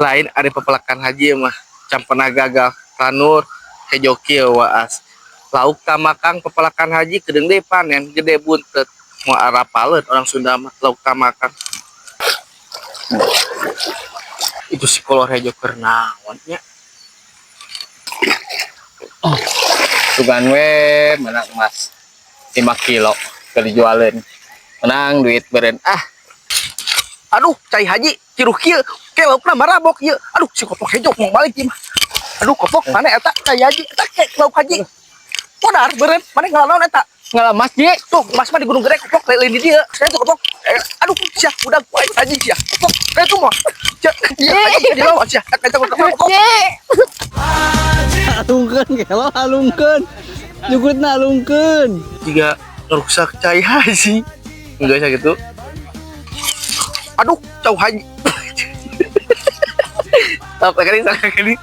Lain ari pepelakan haji mah can pernah gagal. Tanur hejo kieu waas. Lauk kamakang pepelakan haji kedeung deui panen gede buntet. Moal arapaleun orang Sunda mah lauk kamakang. Itu si kolor hejo keur naon nya? Sugan we menang emas 5 kilo keur dijualeun. Menang duit beren ah. Aduh, cai haji kiruh kieu ke laukna marabok ieu. Aduh, si kopok hejo mau balik ieu mah. Aduh, kopok mana eta cai haji eta ke lauk haji. Modar beureun, mana ngala naon eta? Ngala emas, Ji. Tuh, emas mah di Gunung Gede kopok lain di dieu. Saya tuh kopok. Eh, aduh, sia budak ku aing haji sia. Kopok, kayak tuh mah. Sia, sia haji di lawan sia. Eta kopok. Alungkeun gelo, alungkeun. Jukutna alungkeun. Jika ngerusak cai haji. Enggak bisa gitu. Aduh, cau haji. Stop, kali, kali.